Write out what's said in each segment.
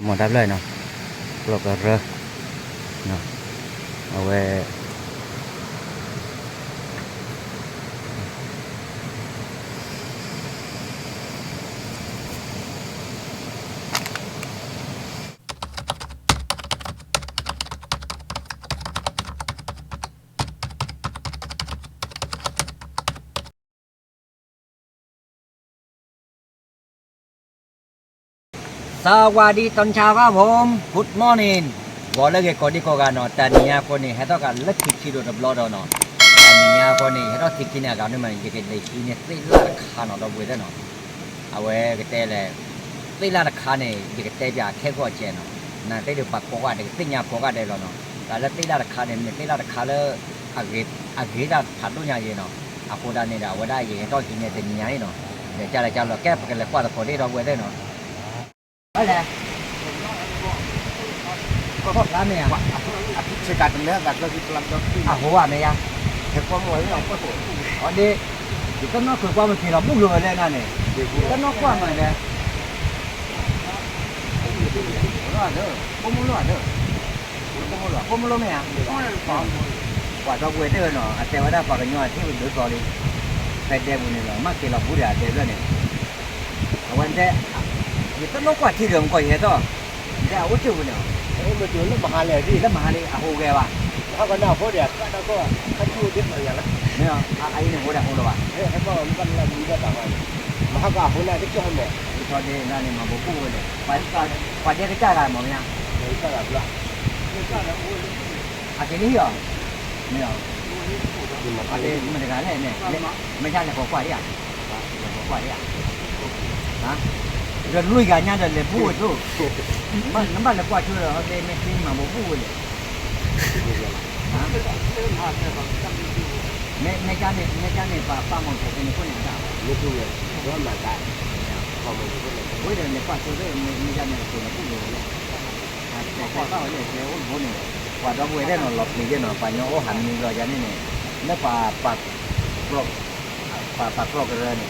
မ့ၢ်တၢ်ဖျၢၣ်နီၤ, ကျိာ်ကရၢ, အဝဲ สวัสดีตอนเช้าครับผม Good morning ဂီၤလၢအဂ့ၤကိးဒံကိးဂၤနီၤ, တနံၤညါအဃိန့ၣ် ဟဲထီၣ်က့ၤလၢခံဆံဒိၣ်တဘျီဒီးနီၤ, တနံၤညါအဃိန့ၣ် ဟဲထီၣ်ခံဆံန့ၣ်အဂၤန့ၣ်မးန့ၣ် ယကလဲၤဟံးန့ၢ်သ့ၣ်လၣ်တခါနီၤ ဒီပုၢ်ဝဲၢ်သ့ၣ်နီၤ, အဝဲကတဲလဲၣ်, သ့ၣ်လၣ်တခါန့ၣ် ယကတဲပၠးခဲကိာ်အစဲးနီၤ, နာ်သက့ဒီးပှၤကိးဂၤဒဲးကသ့ၣ်ညါကိးဂၤဒဲးလီၤနီၤ, တၢ်လၢသ့ၣ်လၣ်တခါန့ၣ် မ့ၢ်သ့ၣ်လၣ်တခါလၢ အဂ့ၤတၢ်ဖးဒိၣ်ညါယဲနီၤ, အဃိဒၣ်န့ၣ်ဒီး အဝဲဒၣ်ယဟဲထီၣ်ဟံးန့ၢ်တနံၤညါအံၤနီၤ, ဒီးကလဲၤကလဲၤကဲ ပကလဲၤကွၢ်သကိးဒံးဒီပုၢ်ဝဲၢ်သ့ၣ်နီၤ ဘၣ်လဲၣ်, ကီၢ်ဖျါမ့ၢ်ဧါ, အဟိဝဲမ့ၢ်ဧါ, အဒ့, ယတနီၢ်ခိးကွၢ်မ့ၢ်ဖံးလီၤ ဘူၣ်လိာ်ဝဲလၢနၤန့ၣ်, ယတနီၢ်ကွၢ်မးဒီး ကိၣ်မလိၣ်ဧါဒီး, ကိၣ်မလိၣ်ဧါ, ပှၤဒီပုၢ်ဝဲၢ်သ့ၣ်ဝဲနီၤ အတဲဝဲဒၣ်ပှၤကညီအထံၣ်ဝဲဒၢသီလံ, ဖဲဒဲပူၤန့ၣ်လီၤ မ့ၢ်က့ၤလီၤဘူးဒီးအဒဲဖျၢၣ်န့ၣ်, အဝဲတဲ, ယတနီၢ်ကွၢ်ထံဒီးမ့ၢ်ကီၢ်ယဟဲထီၣ်, တဲအအိၣ်ကၠိပူၤန့ၣ်, လၢမဟါလံ, လၢမဟါလံ အဟိဂဲၤဘၣ်, ဟးကနၣ်အဖိဒီး ကၣ်ဒီးကီၢ်, မ့ၢ်အအံၤန့ၣ်ဟိဒီးဟိလီၤဘၣ်, မဟါကအဟိန့ၣ်ကကၠီၣ်ဟဲမး, ထီဒ့နၤန့ၣ်မၤဘိးဘူၣ်ဝဲလဲၣ်, ပှၤဒဲကစၢ်ဂၤမ့ၢ်မ့ၢ်ဧါ, အက့ၤလံအီၤ, မ့ၢ်အီၤ, မတဂၤလဲၣ်န့ၣ်, မ့ၢ်ဒ်လဲၣ် ကိးကွၢ်ဒံးဧါ, လဲၤကိးကွၢ်ဒံးဧါ, ဒီးလွံၢ်ဂၤညါဒီးလဲၤဘူၣ်ဝဲဒိၣ်, နဘၣ်လဲၤကွၢ်ဆိဒီး ဟီဒ့မ့ၢ်သ့မၤဘိးဘူၣ်ဝဲလဲၣ် မ့ၢ်ကန့ၣ် မ့ၢ်ကန့ၣ် ပှၤပာ်မီၢ်ဖိးက့ၤန့ၣ်ခိၣ်န့ၣ်အတၢ်, ဝဲဒီးလဲၤကွၢ်ဆိသ့ၣ် မ့ၢ်ကန့ၣ်က့ၤလီၤဘူၣ်ဝဲလဲၣ်, ကွၢ်ဘၣ်ဝဲလဲၣ် တဲအိၣ်တဘိန့ၣ်, ပှၤဒီပုၢ်ဝဲၢ်သ့ၣ်နီၤ လီၤပျံၤသ့ၣ်နီၤ ပှၤညီအိၣ်ဟးမံၤလီၤယၤန့ၣ်န့ၣ်, လၢပှၤ ပှၤပာ်ကြီၢ်ကရၢန့ၣ်, က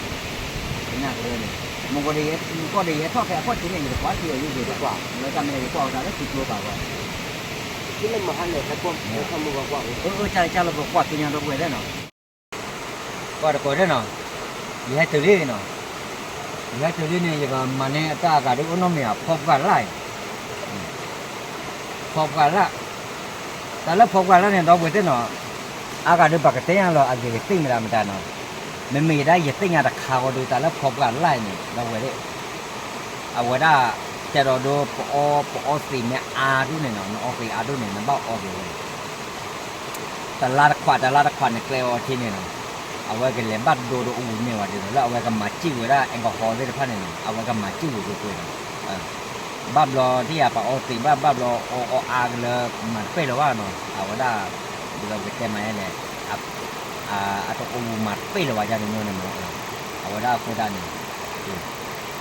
ညၣ်ကရၢန့ၣ်, မ့ၢ်ကီၢ်ဒီးယဟဲထီၣ်ဖဲအကွၢ်ထံန့ၣ် ယတကွၢ်ထံအယုၢ်က့ၤတကွၢ်, လၢတၢ်မ့ၢ်လၢယကွၢ်အီၤတၢ်လၢထံကျိဘၣ်ဝဲ, အၢ ကၢ်လၢကကွၢ်က့ၤညါဒီပုၢ်ဝဲၢ်သ့ၣ်နီၤ, ကွၢ်တကိးသ့ၣ်နီၤ, ယဟဲတုၤလံနီၤ, ယဟဲတုၤလံန့ၣ် ယကမၤန့ၢ်အတၢ်အဂၤဒ်အိၣ်နီတမံၤဧါ ဖီပှၢ်လၢ် ဖီပှၢ်လၢ်, တၢ်လၢဖီပှၢ်လၢ်န့ၣ် ဒီပုၢ်ဝဲၢ်သ့ၣ်နီၤ, အါဂၤဒုးပှၤကတဲညါလီၤ အဂ့ၤကသ့ၣ်မတၤမတၤနီၤ, မ့မ့ၢ်ယဒၣ်ယသ့ၣ်ညါတခါဃီဒီး တၢ်လၢဖီပှၢ်လၢ်န့ၣ် ဒီပုၢ်ဝဲၢ်သ့ၣ်, အဝဲဒၣ် တဲဒီးဒိ ပအီ ပအီသံးမ့ၢ်အါဒိၣ်န့ၣ်နီၤ, နအီသံးအါဒိၣ်န့ၣ် နဘၣ်အီက့ၤဝဲ တလါတခွး တလါတခွးန့ၣ် ကျဲအီၤထံန့ၣ်နီၤ, အဝဲကလဲၤဘၣ်ဒိဒီးအိၣ်မ့ၢ်ဝဲဒ်သိးလၢအဝဲကမၤစံၣ်ဝဲဒၣ် alcohol သ့ၣ်တဖၣ်န့ၣ်နီၤ, အဝဲကမၤစံၣ်ဝဲကွ့ၢ်ကွ့ၢ်နီၤ, ဘၣ်ဘျီဒ်ယၤပှၤအီသံးဘၣ် ဘၣ်ဘျီအီအီအါကလၢ မၤတပ့ၢ်လၢၤဘၣ်နီၤ, အဝဲဒၣ် ဒ်သိးပကတဲမးလဲၣ်, အတအိၣ်မၤတပ့ၢ်လၢၤဘၣ်ယၤန့ၣ်မ့ၢ်န့ၣ်မး, အဝဲဒၣ်အဃိဒၣ်န့ၣ်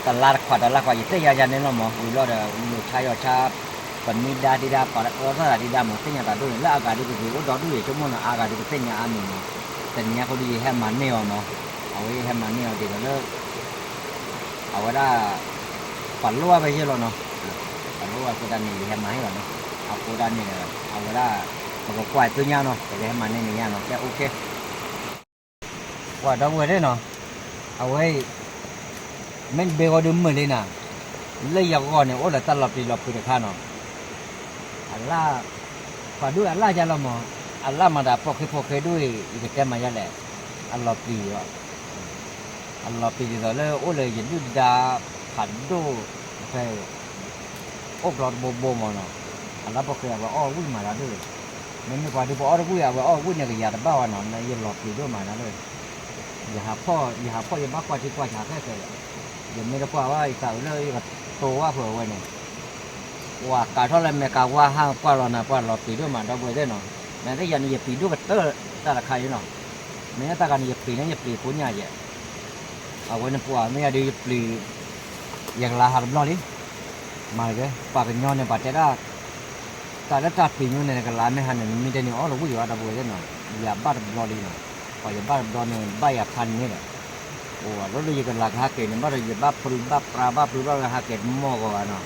တလါတခွး တလါခွး ယတဲယၤယၤန့ၣ်လီၤမး, ဝံၤလီၤဒီး လိာ်ဆါယီၤဆါ ပမ့ၢ်ဒါဒံးဒါ ပှၤလၢအၢထီၣ်သးဒံးဒါမး သ့ၣ်ညါတၢ်ဒိၣ်န့ၣ် လၢအဂၤဒုးကဂ့ၤအိၣ်ဒီဒူၣ်ယဆိကမိၣ်နီၤ, အါဂၤဒုးကသ့ၣ်ညါအါမံၤမး, တနံၤအံၤဃီဒုးယဟဲမၤန့ၢ်အီၤမး, အဝဲယဟဲမၤန့ၢ်အီၤဒ်သိးလၢ အဝဲဒၣ် ပှၤလိၣ်ဘၣ်ဖဲယဲၢ်လီၤနီၤ, ပှၤလိၣ်ဘၣ်အဃိဒၣ်န့ၣ် ယဟဲမၤဟ့ၣ်လီၤနီၤ, အဃိဒၣ်န့ၣ်ဒီး အဝဲဒၣ် ပကကွၢ်သ့ၣ်ညါနီၤ ပကဟဲမၤန့ၢ်န့ၣ်ညါနီၤ ကဲ OK ပှၤဒီပုၢ်ဝဲၢ်သ့ၣ်နီၤ, အဝဲအံၤ မ့ၢ်တဘ့ၣ်ဃီဒုးမုာ်လံနၤ, လၢယဂီၢ်န့ၣ် အိၣ်လၢတၢ်လီၤပျံၤလီၤဖုးတခါနီၤ, အလၢ်, ပှၤဒုးအလၢ်ယါလီၤမး, အလၢ်မၤတၢ်ပိာ်ဃ့ဖိဃ့ဒိၣ်အံၤ ယကတဲမၤယါလဲၣ်, အလီၤပျံၤအီၤ, အလီၤပျံၤဒ်သိးလၢအိၣ်လၢယဒုၣ်ဒါဖးဒိၣ်ဖဲ အိၣ်ကျီတဘိဘိမးနီၤ, အလၢ်ပိာ်ဃ့အဝဲအီၣ်ဝံၣ်မးတၢ်ဒိၣ်, မ့မ့ၢ်ပှၤဒုးပအီၣ်တဝံၣ်အဝဲအီၣ်ဝံၣ်န့ၣ် ကယၤတဘၣ်ဝဲနီၤ, ယလီၤပျံၤဒိၣ်မးတၢ်ဒိၣ်, ယဟးဖီၣ် ယဟးဖီၣ်ယဘၣ်ကွၢ်ထံကွၢ်ဆးခဲခဲ, ယမ့ၢ်တကွၢ်ဘၣ် ယသးအုးလၢယကတိၤဝဲဖုးအဝဲန့ၣ်, ပှၤကးထီၣ်လၢမဲာ်ကးဝါဟးကွၢ်လီၤနၤ ပှၤလီၤပျံၤဒိၣ်မးဒီပုၢ်ဝဲၢ်သ့ၣ်နီၤ, မ့ၢ်သ့ၣ်ယၤန့ၣ် ယပျံၤဒိၣ်ကတၢၢ်တၢ်တခါအံၤနီၤ, မ့ၢ်သၣ်ဂၤန့ၣ် ယပျံၤန့ၣ် ယပျံၤကိညၣ်ယဲၢ် အဝဲန့ၣ်ပှၤမ့ၢ်ယၤဒုးယပျံၤ, ယကလၤဟးတဘျီလံ, မၤတဂ့ၤ ပှၤကညီန့ၣ် ပှၤတဲဒၣ်, တၢ်လၢတၢ်ပျံၤညိန့ၣ် နကလၤမ့ၢ်ဟးန့ၣ် နမ့ၢ်တန့ၢ်အီၣ်လၢဝံၣ်ယၤဒီပုၢ်ဝဲၢ်သ့ၣ်နီၤ, ယၤဘၣ်တဘျီလံနီၤ, ပှၤယဘၣ်တဘျီန့ၣ် ဘၣ်ယၤခါန့ၣ်ဒီး, အိၣ်အလီၢ်လၢယကလၤကဟးက့ၤန့ၣ် ဘၣ်ဒီးယဘၣ်ဖုးဘၣ်ပြးဘၣ်ဖုးဘၣ်လၢဟးက့ၤတမီၢ်ဂီၤဘၣ်နီၤ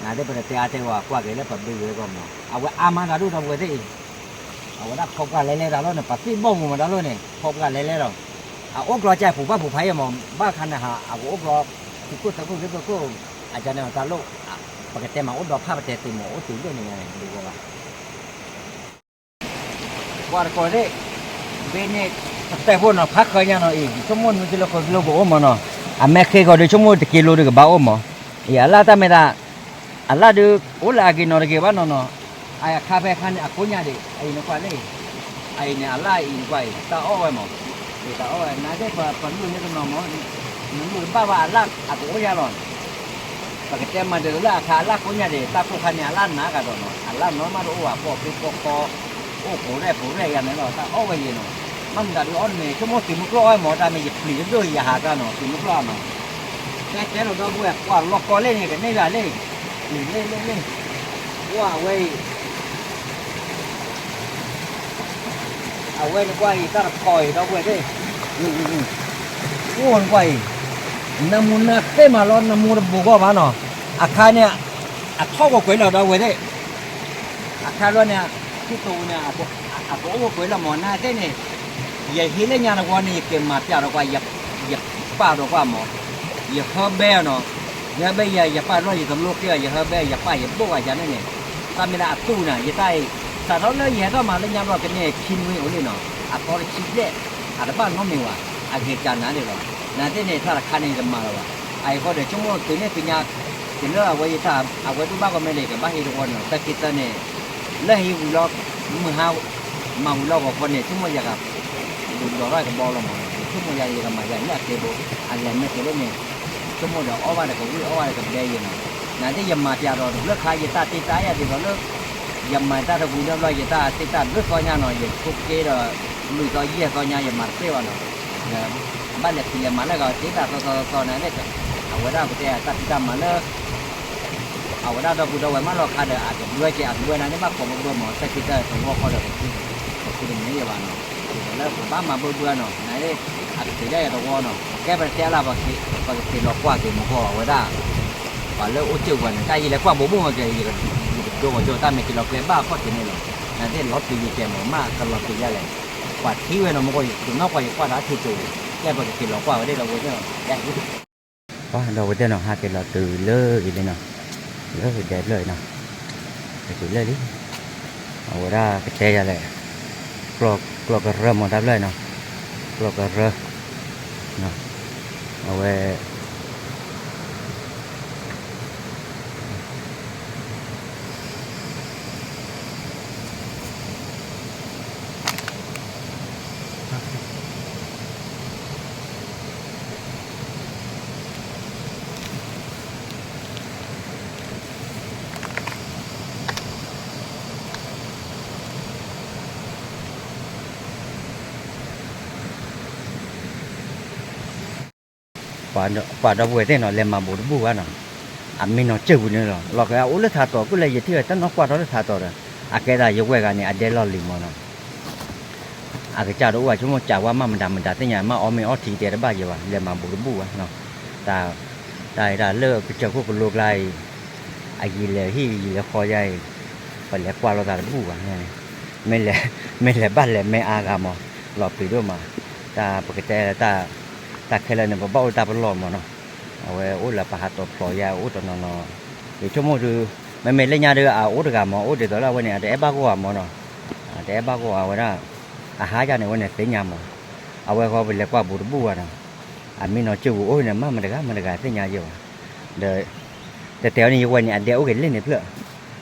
နသ့ၣ်ပတတဲအါတဲဝဲ ကွၢ်က့ၤလၢပဘ့ၣ်ဝဲကီၢ်မနီၤ အဝဲအါမးတၢ်ဒိၣ်ဒီပုၢ်ဝဲၢ်သ့ၣ်အံၤ, အဝဲဒၣ်ဖီပှၢ်လဲၤလဲၤတၢ်လီၤန့ၣ် ပသ့ၣ်ဘီၣ်မူမးတၢ်လီၤန့ၣ် ဖီပှၢ်လဲၤလဲၤလီၤ, အအိၣ်ကျီကၢ်ပူၤဘၣ်ပူၤဖးယံာ်မး ဘၣ်ခါန့ၣ်ဟး အကအိၣ်ကျီ သုးခိၣ်သၢခိၣ်သ့ၣ်ခိၣ် အကန့ၣ်တၢ်လိၣ်, ပကတဲမးအိၣ်ဒီးဖးပတဲသုးမးအိၣ်သုးဒိၣ်န့ၣ် ဒ်ဝဲဘၣ် ကွၢ်တကိးသ့ၣ်, ဘ့ၣ်န့ၣ် ပတဲဖိနီၤ ဖးဃၢညါနီၤအံၤ ဆိကမိၣ်နွံကံလိ ဃုကံလိကအိၣ်မးနီၤ, အမဲာ်ဃ့ကီးဒီးဆိကမိၣ်တကံလိဒုးကဘၣ်အိၣ်မး, အံၤအလၣ်တၢ်မ့ၢ်တၢ်, အလၣ်ဒုး အိၣ်လၢအဂ့ၤနီတဂ့ၤဘၣ်နီၤနီၤ, အခါဖဲခါန့ၣ် အကိးညါဒံး အံၤနကွၢ်လၢ အံၤန့ၣ် အလၣ်အံၤနကွၢ်အံၤ တၢ်အီၣ်ဝဲမး, အံၤတၢ်အီၣ်ဝဲ နသ့ၣ်ပလူၤန့ၣ်တနီၤမး, နလူၤတဘၣ်ဘၣ်အလၣ်အကအိၣ်ယါလီၤ ပကတဲမၤဒ်သိးလၢအခါအလၣ်ကိးညါဒံး တၢ်ခိၣ်ခါန့ၣ် အလၣ်နးကဒီးနီၤ အလၣ်နီမးတအိၣ်ဘၣ် ပိာ်က့ၤပိာ်ခီ, အိၣ်ပူၤရဲၣ်ပူၤရဲၣ်ယါန့ၣ်လီၤ တၢ်အီၣ်ဝဲယံၤနီၤ, မ့ၢ်မတၤဒုးအီၣ်န့ၣ် ဆိကမိၣ်သုးမုၢ်ကျိၣ်အီၣ်မး တၢ်မ့ၢ်ယပျံၤတဒိၣ်ယဟးတၢ်နီၤ သုးမုၢ်ကျိၣ်နီၤ, ကဲကဲလီၤဒီပုၢ်ဝဲၢ် ကွၢ်လီၤကီလၢန့ၣ် ကန့ၢ်ယၤလၢ လ့လ့လ့, ကွၢ်ဝဲအံၤ အဝဲနကွၢ်အံၤ တၢ်တခီအံၤ ဒီပုၢ်ဝဲၢ်သ့ၣ်, အိၣ်နကွၢ်အံၤ, နမူနသ့ၣ်မးလီၤ နမူတဘူးဂီၢ်ဘၣ်နီၤ, အခါန့ၣ် အထီၣ်ကကွဲးလီၤ ဒီပုၢ်ဝဲၢ်သ့ၣ်, အခါလီၤန့ၣ် ထံၣ်တိၤန့ၣ် အကအိၣ်ကကွဲးလီၤမး နသ့ၣ်န့ၣ်, ယဟ့ၣ်လၢညါတဝီန့ၣ် ယက့ၤမၤပျးဒီးကွၢ် ယပာ်ဒီးကွၢ်မး, ယဟၢဘဲနီၤ, ယဟၢဘဲယၤ ယပာ်လီၤယတလိၣ်က့ၤ ယဟၢဘဲယပာ်ယဘိၣ်ဘၣ်ယၤန့ၣ်န့ၣ်, တၢ်မ့ၢ်လၢအတူၢ်နၤ ယတၢ်အံၤ, စးထီၣ်လၢယဟဲထီၣ်မၤလၢညါဘျီကန့ၢ်ခံနွံအိၣ်လံနီၤ, အသီတဆံဘျဲၣ်, အတဘၣ်နီတမံၤဘၣ်, အဂ့ၤကၢနၤန့ၣ်လီၤ, နသ့ၣ်န့ၣ် တၢ်တခါန့ၣ်ယတမၤလၢၤဘၣ်, အအံၤဃီဒီး ဆိကမိၣ်သုးန့ၣ်သုညါ, တုၤလၢအဝဲယတၢ် အဝဲဒိၣ်ဘၣ်ကီမ့ၢ်လံ ကဘၣ်ဟ့ၣ်တဝီန့ၣ် တၢ်ခံသၢန့ၣ်, လၢဟ့ၣ်ဝံၤလီၤ, မုၢ်ဟါ မၤဝံၤလီၤဂီၤခီန့ၣ် ဆိကမိၣ်ယၤက ဒိးထီၣ်ကဘီလီၤမး, ဆိကမိၣ်ယၤ ယကမၤယၤလၢအကျဲဘိ, အလဲၤမ့ၢ်တုၤလၢန့ၣ်, ဆိကမိၣ်ဒီးအီၣ်ဘၣ်ဒီးကဝံၣ် အီၣ်ဘၣ်ဒီးကဘဲယဲနီၤ, နသ့ၣ်ယမၤပျးဒီးတဘျုးခါ ယတၢ်တ့တၢ်အါယၤဒ်သိးလၢ, ယမၤတၢ်တဝံၤလၢဘျီ ယတၢ်တ့တၢ်ဘျုးသီညါနီၤ ယဆိက့ဒီး, လွံၢ်သီယဲၢ်သီညါ ယမၤတပှဲၤဘၣ်နီၤ, ဘၣ်လဲၤဖံးလဲၤမၤလၢကတ့တၢ်သီသီသီနၤသ့ၣ်, အဝဲဒၣ်ပတဲတၢ်ဖံးတၢ်မၤလၢ အဝဲဒၣ်ဒီပုၢ်ဒီဝဲၢ်မးလီၤခါဒီး အကဘှၢက့ၤ အကဘှၢနၤန့ၣ် ဘၣ်ကိးဘၢဘၢမး တၢ်ခံတၢ်တဝီဃီဒီး ပဃုတမ့ၢ်ယဘၣ်နီၤ, ဒ်သိးလၢပဘၣ်မၤဘၢဘၢနီၤ နသ့ၣ်, အကတ့ၢ်ဒၣ်ယၤတဝီနီၤ ကဲပတဲလၢ ပကက့ၤလီၤကွၢ်က့ၤမူကီၢ်အဝဲဒၣ်, ပှၤလၢအိၣ်ကၢၢ်ပှၤန့ၣ် တၢ်ယလဲၤကွၢ်ဘိးဘိၣ်မးကဲ ယကဒိကီၤကၠိ တၢ်မ့ၢ်က့ၤလီၤကျဲဘၣ်အခီၣ်ထံးန့ၣ်လီၤ, နသ့ၣ်လီၤပျံၤယကဲမး မ့ၢ်ကလီၤပျံၤယၤလဲၣ်, ပှၤထံၣ်ဝဲနီၤ မူကီၢ်ယကနီၣ်ကွၢ် ယကွၢ်တၢ်ထံၣ်ကၠိ, ကဲပကက့ၤလီၤကွၢ်ဝဲဒၣ်ဒီပုၢ်ဝဲၢ်သ့ၣ်နီၤ ဒီပုၢ်ဝဲၢ်သ့ၣ်နီၤ ဟးက့ၤလီၤတုၤလၢအံၤလံနီၤ, လၢဒဲဖျၢၣ်အံၤနီၤ, ကတုၤလၢလံ, အဝဲဒၣ်ကတဲယၤလဲၣ်, ကျီၢ်ကရၢမးတၢ်ဖျၢၣ်နီၤ, ကျီၢ်ကရၢ, အဝဲ ပှၤဒီပုၢ်ဝဲၢ်သ့ၣ်နီၤ လဲၤမၤဘူးတဘူၣ်ဘၣ်နီၤ, အမ့ၢ်နီၤစၢၢ်ပူၤန့ၣ်လီၤ, လီၤက့ၤအအိၣ်လၢထးတီၤ ကလၢယထံၣ်ဝဲတၢ်နီၣ်ကွၢ်ထီၣ်လၢထးတီၤဒီး, အကဲသးယဝဲၢ်ဂၤန့ၣ် အဒဲလီၢ်လံၤမးနီၤ အကစၢ်တအိၣ်ဘၣ် ဆိကမိၣ်ကးဝါမးမတၤမတၤသ့ၣ်ညါ မ့ၢ်အီထံတဲတဘၣ်ယဲဘၣ် လဲၤမၤဘူးတဘူၣ်ဘၣ်နီၤ, တၢ်အံၤတၢ်လၢကစၢၢ်ခိၣ်ကလိကျါအံၤ, အယံာ်လဲၤဟံၣ်ယံာ်လဲၤဃီယါအံၤ, ပလဲၤကွၢ်လိာ်သးတဘူၣ်ဘၣ်, မ့ၢ်လဲၤဘၣ်လဲၤမ့ၢ်အါဂၤမး, လီၤပျံၤဒိၣ်မး, တၢ်ပကတဲ, တၢ်ခဲလၢာ်န့ၣ် ပဘၣ်အိၣ်တၢ်ပလီၢ်မးနီၤ, အဝဲအိၣ်လၢပဟးတီၤဖျိးယါအိၣ်တနီၤနီၤ, ယဆိကမိၣ်ဒုး, မ့မ့ၢ်လၢညါဒုး အအိၣ်တဂၤမး အိၣ်ဒ်သိးလၢအဝဲန့ၣ် အတအဲၣ်ဘၣ်ဂီၢ်ဧါမးနီၤ, အတအဲၣ်ဘၣ်ဂီၢ်ဧါဝဲဒၣ်, အဟါယါန့ၣ် အဝဲန့ၣ်သ့ၣ်ညါမး, အဝဲဃီပလဲၤကွၢ်ဘူးတဘူၣ်ဘၣ်နီၤ, အမ့ၢ်နီၤစၢၢ်ပူၤအိၣ်န့ၣ် မ့ၢ်မတဂၤမတဂၤသ့ၣ်ညါယဲဘၣ်, ဒီး တဲတဲအီၤန့ၣ် ယဝဲန့ၣ် အဒဲအိၣ်က့ၤလၢန့ၣ်ဖျၢၣ်,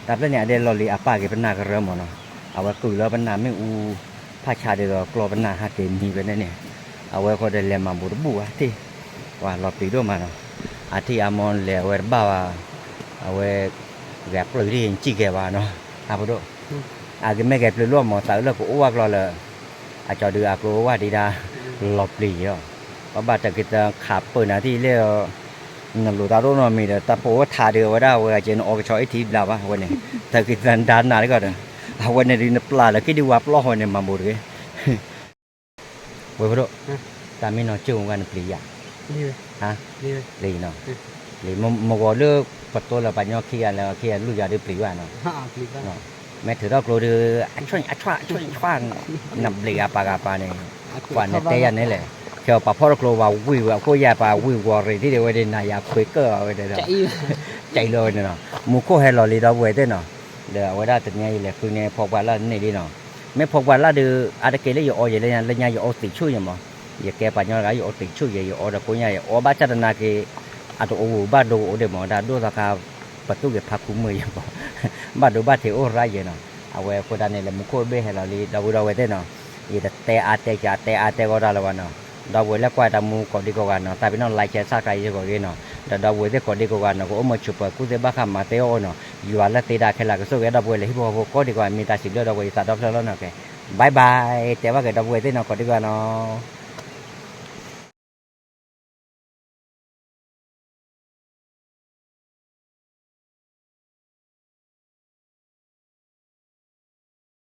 တၢ်ဖျၢၣ်န့ၣ် အဒဲလီၢ်လံၤအပၢ်က့ၤပနၢ်ကရၢမးနီၤ, အဝဲကုၢ်လၢပနၢ်မ့ၣ်အူ, ဖးဆါဒ်သိးကျီပနၢ်ဟးက့ၤမံဝဲန့ၣ်န့ၣ်, အဝဲဃီဒီးလဲၤမၤဘူးတဘူၣ်ဘၣ်ထံၣ်, ပှၤလီၤပျံၤဒိၣ်မးနီၤ, အထံၣ်အါမးလဲၤအဝဲတဘၣ်ဘၣ်, အဝဲ, ဂဲၤပျုၢ်ထံၣ်စံၣ်ကဲဘၣ်နီၤ, အပဒိၣ်, အကမ့ၢ်ဂဲၤပျုၢ်လိာ်မး သးအုးလၢကအိၣ်ဝဲကျီလၢ အကၠီဒုးအကျိဝဲဒံးဒၣ်, လီၤပျံၤအီၤ, ပဘၣ်တၢ်က့ၤသခးပၢၢ်နၤထံၣ်လၢ, နလိၤသးဒိၣ်နီတမံၤဒီး တၢ်ဖိဝဲထးဒုးအဝဲဒၣ်ဝဲက့ၤနအီကဆီအ့ၣ်ထံဘျးဘၣ်ဝဲန့ၣ်, တၢ်က့ၤသဒါနၤတကီၢ်ဒီး, အဝဲန့ၣ်ဒုးနပျၢ်လၢ က့ၤဒုးဝါပျီၢ်ဝဲန့ၣ် မၤဘူးတဂ့ၤ, ဝဲပဒိၣ်, တၢ်မ့ၢ်နီၤစၢၢ်ဝဲနပျံၤယၤ, ပျံၤနီၤ, လံ မဂီၤလၢပတိလၢပှၤညီခံဂၤလၢခံဂၤလူၢ်ယၤဒုးပျံၤဘၣ်နီၤ, မ့ၢ်ထုးထီၣ်ကျိဒုး အဆွဲအဆွဲအဆွဲအဆွဲ နဘျံးဂၤပာ်ဂၤပာ်န့ၣ်, ပှၤနတဲယၤန့ၣ်လဲၣ်, ခဲအံၤပာ်ဖီၣ်ထီၣ်ကျိပှၤဝံၤဝဲအခိၣ်ယၤပှၤဝံၤဝီၤရ့ၣ်ဒ်ဝဲဒၣ်နၤယၤခွ့ကၢၢ်အီၤဝဲဒၣ်ဒီး, ကၠဲးလီၤဝဲန့ၣ်နီၤ, မူခိၣ်ဟဲလီၤလံဒီပုၢ်ဝဲၢ်သ့ၣ်နီၤ, ဒီးအဝဲဒၣ်တနံၤအံၤယလဲၤဃုန့ၢ်ဖီကွၢ်လၢ်န့ၣ်လံနီၤ, မ့ၢ်ဖီကွၢ်လၢ်ဒုး အါတက့ၢ်လၢယအီယဲလၢညါ လၢညါယအီသံးဆူၣ်ယဲမး, ယကဲပှၤညီတဂၤ ယအီသံးဆူၣ်ယဲ ယအီဒီးကိးညါ ယအီဘၣ်ဆၣ်တနာ်က့ၤ အတအိၣ်ဝူၤဘၣ်ဒိကအိၣ်ဒံးမး ဒၣ်ဒိၣ်သီခါ ပသူၣ်က့ၤဖးခူမုၢ်ယဲမး, ဘၣ်ဒိဘၣ်ထံးအိၣ်ရၣ်ယဲနီၤ, အဝဲအဃိဒၣ်န့ၣ် လၢမူခိၣ်ဘ့ၣ်ဟဲလီၤလံ ဒီပုၢ်ဒီဝဲၢ်သ့ၣ်နီၤ, ယတတဲအါတဲကၢတဲအါတဲဂီၢ်တၢ်လၢၤဘၣ်နီၤ, ဒီပုၢ်ဝဲၢ်လၢကွၢ်တၢ်မူကိးဒံကိးဂၤနီၤ သးပ့ၤနီၣ် like share subscribe ယဲဂီၢ်ဂ့ၤနီၤ, ဒီးဒီပုၢ်ဝဲၢ်သ့ၣ်ကိးဒံကိးဂၤနီၤ ကအိၣ်မုာ်ဆိးပၢၤကူၣ်သ့ဘၣ်ဃးမၤသ့အီၤနီၤ, ယွၤလၢသ့တၢ်ခဲလၢာ်ကဆိၣ်ဂ့ၤဒီပုၢ်ဝဲၢ်လၢဟံၣ်ဖိဃီဖိကိးဒံကိးဂၤ မ့ၢ်တၢ်စံးဘျုးဒီပုၢ်ဝဲၢ်ယသးဒီဖျၢၣ်လီၤနီၤကဲ, bye bye တဲဘၣ်က့ၤဒီပုၢ်ဝဲၢ်သ့ၣ်နီၤ ကိးဒံကိးဂၤနီၤ.